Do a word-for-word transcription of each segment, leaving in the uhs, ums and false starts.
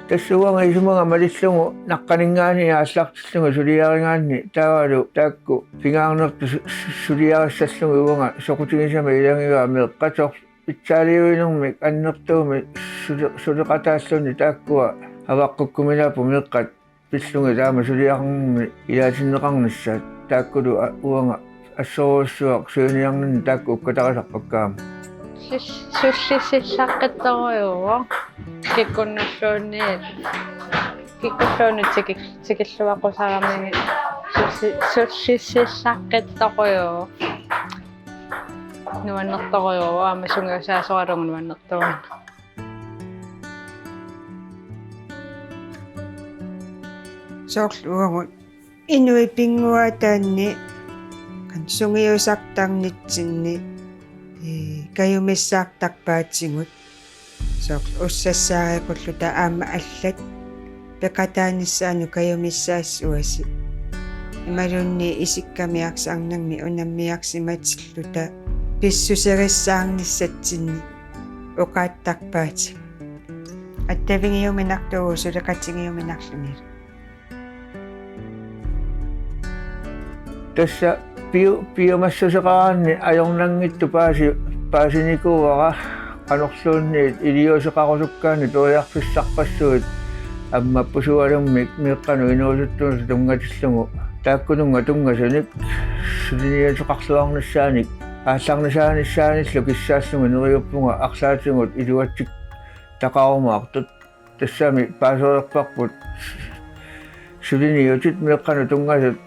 Tassa uanga isumanga malillugu naqqaninngaanniit aallartillunga suliarigaanni taavalu taakku pingaarnertut su-, su-, suliarissallugu uanga soqutigisama ilagivaat meeqqat soorlu pitsaaliuinermik annertuumik sule-, suleqataalluni taakkua avaqqukkuminaapput meeqqat pillugit taama suliaqarnermi ilaatinneqarnissaat taakkulu a-, uanga assorujussuaq siuniarninni taakku ukkatarisarpakka aamma. Sul-, sullissillaqqittorujuuvoq. Kikkunnulluunniit. Kikkulluunniit tikil-, tikilluaqqusaramigit sulli-, sullissillaqqittorujuuvoq. Nuannertorujuuvoq aamma sungiusaasoralugu nuannertorujuuvoq. Soorlu uagut inuit pinnguaataanni qanoq sungiusartarnitsinni, ee, kajumissaartarpaatigut. Soorlu ussassaariqulluta aamma allat peqataanissaannut kajumissaassuasi. Imaluunniit isikkamiarsarnermi unammiarsimatilluta pissuserissaarnissatsinni oqaattarpaatigut. Attavigiuminartuuvoq suleqatigiuminarlunilu. Tassa piu-, piumassuseqaraanni ajornanngitsoq paasi-, paasinikuuara qanorluunniit iliuuseqarusukkaanni periarfissarpassuit ammappusualummik meeqqanut inuusuttunut tunngatillugu taakkununnga tunngasunik suliniuteqarluarnissaanik aallarnisaanissaanillu kissaallugit neriuppunga arlaatigut iluatsittaqarumaartut. Tassami paasereerparput suliniutit meeqqanut tunngasut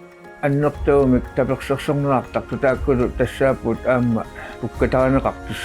annertuumik tapersersorneqartartut taakkulu tassaapput aamma ukkatarineqartut.